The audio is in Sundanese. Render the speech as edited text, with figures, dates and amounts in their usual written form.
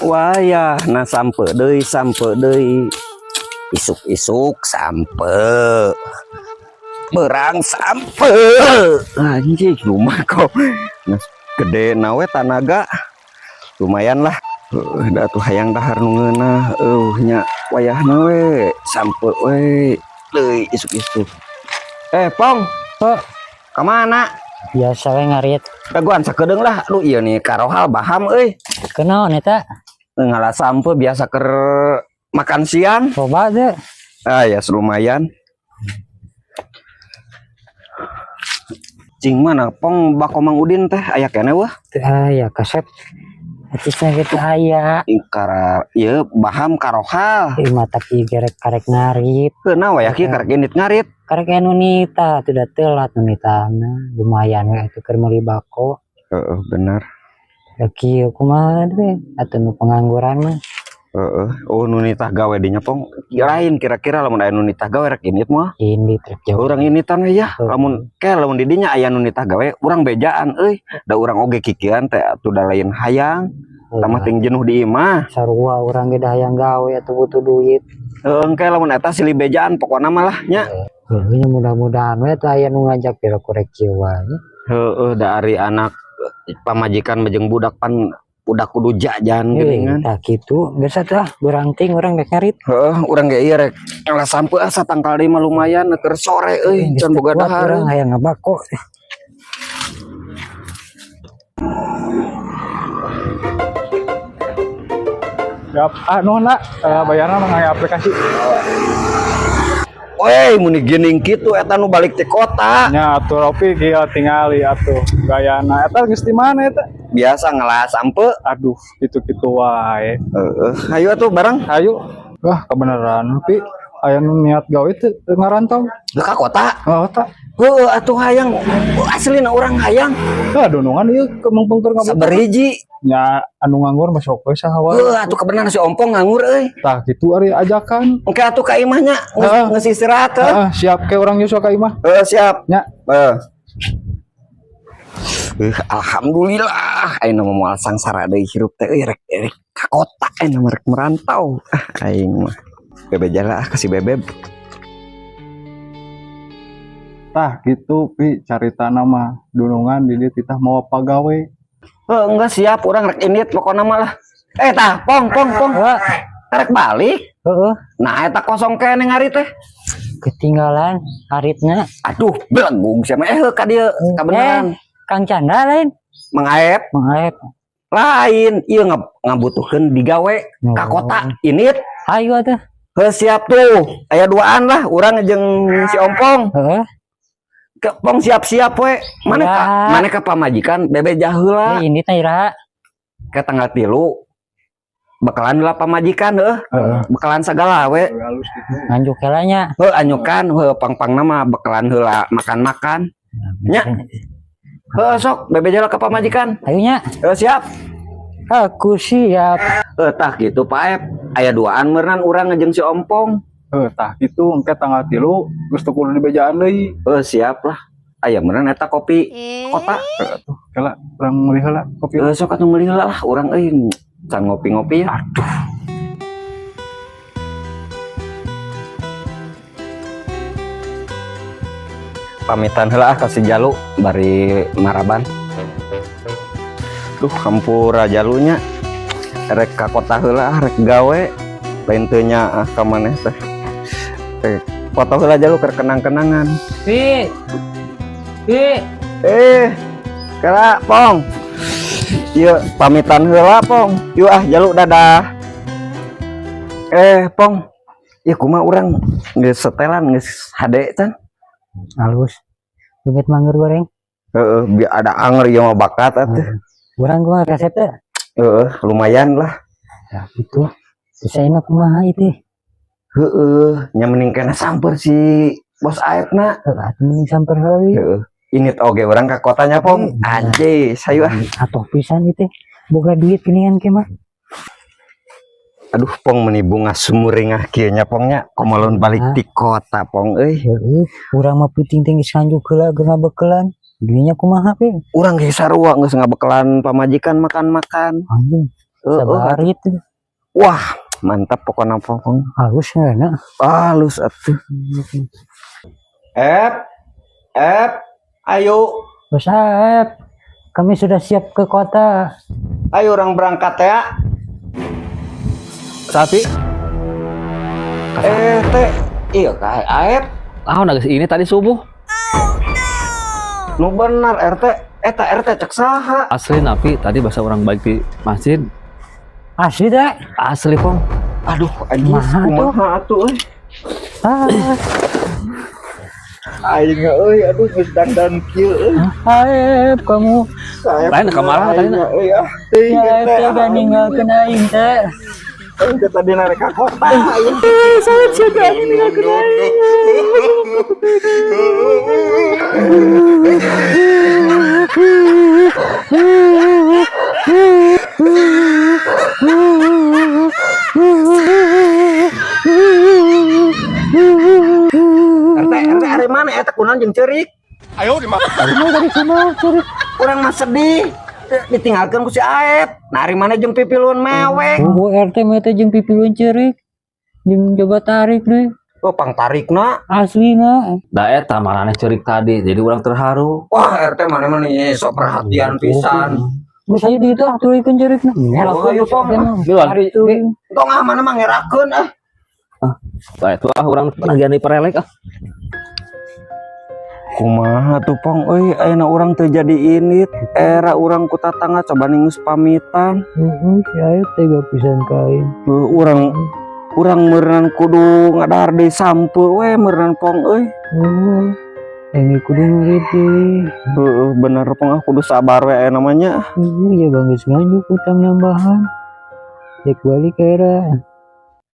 Wayahna sampe deui, sampe deui. Isuk-isuk sampe. Berang sampe. Anjing, lumayan kok. Geus gede na we tanaga. Lumayan lah. Da tuh hayang dahar nu ngeunah. Nya wayahna we sampe we deui isuk-isuk. Eh, Pong. Oh. Ka mana? Biasa we ngarit. Dagoan sakedeung lah. Aduh, ieu nih karohal baham euy. Kunaon eta? Ngala sampe biasa keur makan siang. Coba deh. Ah ya lumayan. Cing mana Pong bako Mang Udin teh aya keneh wah. Teu aya kasep. Atisna ge teu aya. Ingkara ieu baham karohal. Ieu mata kieu gerek karek ngarit. Keuna wayah kieu karek indit ngarit. Karek anu nita teu da telat nu nitana. Lumayan we atuh keur meuli bako. Heeh, bener. Da kieu kumaha we atuh nu pengangguran mah. Heeh, oh nu nitah gawe dinya Pong. Lain kira-kira lamun aya nu nitah gawe rek indit moal. Indit rek jauh. Urang initan we ya. Lamun ke lamun di dinya aya nu nitah gawe urang bejaan euy. Da urang oge kikian teh atuh da lain hayang. Tambah ting jenuh di imah. Sarua urang ge da hayang gawe atuh butuh duit. Heeh, engke lamun eta silih bejaan pokona mah lah nya. Heuh, nya mudah-mudahan we teh aya nu ngajak pira korek kieu wae. Heeh, da ari anak pamajikan jeung budak pan budak kudu jajan geuningan. Tah kitu geus atuh ah berangting urang rek ngarit. Heeh, urang ge ieu rek ngalah sampe ah satangkal deui mah lumayan keur sore euy, can boga dahar. Urang hayang ngabako. Siap. Ah, nuhun lah. Bayarna mah ngaya aplikasi. Woi, muni geuning kitu eta nu balik ti kota. Nya atuh Ropi kieu tingali atuh gayana. Eta geus di mana eta? Biasa ngalah sampe. Aduh, kitu-kitu wae. Heeh, hayu atuh bareng. Hayu. Wah, kebenaran Pi. Aya nu niat gawe teu ngarantau. Ka kota. Ka kota. Heueuh atuh hayang. Aslina urang hayang. Heuh, dunungan ieu kemungpung keur ngabutuh. Sabariji. Nya anu nganggur mah sok we saha wae. Heueuh atuh kebenaran si Ompong nganggur euy. Tah kitu ari ajakan. Engke atuh ka imah nya geus istirahat heuh. Heeh, siap ke urang nyusul ka imah. Heuh, siap. Nya. Heeh. Alhamdulillah ayeuna mah moal sangsara deui hirup teh euy, rek rek ka kota ayeuna mah rek merantau. Ah aing mah. Bebe jala ah ka si Bebeb. Tah gitu Pi caritana mah dunungan di dieu titah mawa pagawe. Heuh, enggak siap urang rek indit pokona mah lah. Tah Pong Pong Pong. Heeh. Rek balik. Heeh. Nah eta kosong keneh ngarit teh. Ketinggalan haritna. Aduh, belegung sia mah ka dieu kabeneran. Kang Chandra lain. Mang Aep. Mang Aep. Lain, ieu ngabutuhkeun digawe ka kota indit. Hayu atuh. Heuh, siap tuh. Aya duaan lah urang jeung si Ompong. Heeh. Ke Pong siap-siap we. Mana ka, Ya. mana ka pamajikan bebe jaheula. Ini teh iraha. Ke tanggal 3 bakalan lah pamajikan heuh. Heeh. Bakalan sagala we. Halus gitu. Nganjuk heula nya. Heuh, anyukan heuh pang-pangna mah bakalan heula makan-makan. Nya. Heuh, sok bebe jaheula ka pamajikan. Ayo nya. Heuh, siap. Aku siap. Heuh, tah kitu Pak Ep. Aya duaan meureun urang jeung si Ompong. Heuh, tah kitu engke tanggal 3 geus teu kudu dibejaan deui. Heuh, siap lah. Aya meureun eta kopi kota. Heuh atuh, kela urang meuli heula kopi. Heuh, sok atuh meuli heula lah urang euy. Can ngopi-ngopi ya. Aduh. Pamitan heula ah ka si Jalu bari maraban. Duh, hampura Jalunya. Rek ka kota heula ah, rek gawe. Lain teu nya ah ka maneh teh. Rek foto heula Jalu keur kenang-kenangan. Pi. Pi. Kela Pong. Yuk pamitan heula Pong. Yuk ah Jalu dadah. Pong. Ieu kumaha urang geus setelan geus hade can. Halus. Leungit mangeur goreng. Heeh, biar ada anger ieu mah bakat atuh. Urang kumaha resep teh? Heeh, lumayan lah. Ya gitu. Bisa enak kumaha ieu teh. Heeh, nya mending kena samper si Bos Aepna. Heeh, atuh mending samper heula. Heeh. Init oge urang ka kotanya Pong. Anjay, sayu ah. Atuh pisan ieu teh. Boga duit geuningan ke mah. Aduh Pong meni bunga sumuringah kieu nya Pong nya. Komalon balik ti kota Pong euy. Heeh, urang mah peuting teh geus nganjuk heula geus ngabekelan. Duitnya kumaha pe? Urang ge sarua geus ngabekelan pamajikan makan-makan. Anjing. Heeh. Sabar itu. Wah, mantap pokoknya, pokoknya. Halus enak. Halus atuh. Ep, Ep, ayo. Bos Aep, kami sudah siap ke kota. Ayo urang berangkat ya. Sapi. Eh, teh, iya kah, Aep? Ah, nah ini tadi subuh. Nu bener RT, eta RT cek saha? Asli napi tadi bahasa urang balik di masjid. Asli deh. Asli, Pong. Aduh, anjing, Kumaha tuh? Kumaha atuh euy? Ah, Aing euy, aduh, geus dandan kieu euy. Aep, kamu. Saep. Lain ka mana tadi, na? Euy ah, teuing Ya, teh. teh udah ninggalkeun aing teh. Aing teh tadi narek ka kota. Aing. Saep sudah ninggalkeun aing. RT, RT, ari mana eta, kunaon jeung ceurik? Kamu tadi kumaha ceurik? Urang mah sedih ditinggalkeun ku si Aep. Nah, ari mana jeung pipiluan mewek. Oh, RT mah teh jeung pipiluan ceurik. Jeung coba tarik deh. Oh, pang tarikna. Asli na. Da eta maraneh ceurik tadi, jadi urang terharu. Wah, RT mana mana sok perhatian pisan. Geus ayo di itu ah turunkeun ceurikna. Oh, ayo, Pong. Duluan. Tong ah, mana mah ngerakeun ah. Wah, itu ah urang nagihan di perelek ah. Kumaha tuh, Pong euy, ayeuna urang teu jadi ini era urang ku tatangga coba geus pamitan. Heeh, si Aep tega pisan ka aing. Heuh, urang urang meureun kudu ngadahar deui sampeu we meureun, Pong euy. Heeh. Ini kudu murid deui. Heuh, bener, Pong, ah, kudu sabar we aya namanya. Heeh, ya bang geus nganjuk utang nambahan. Dek balik era.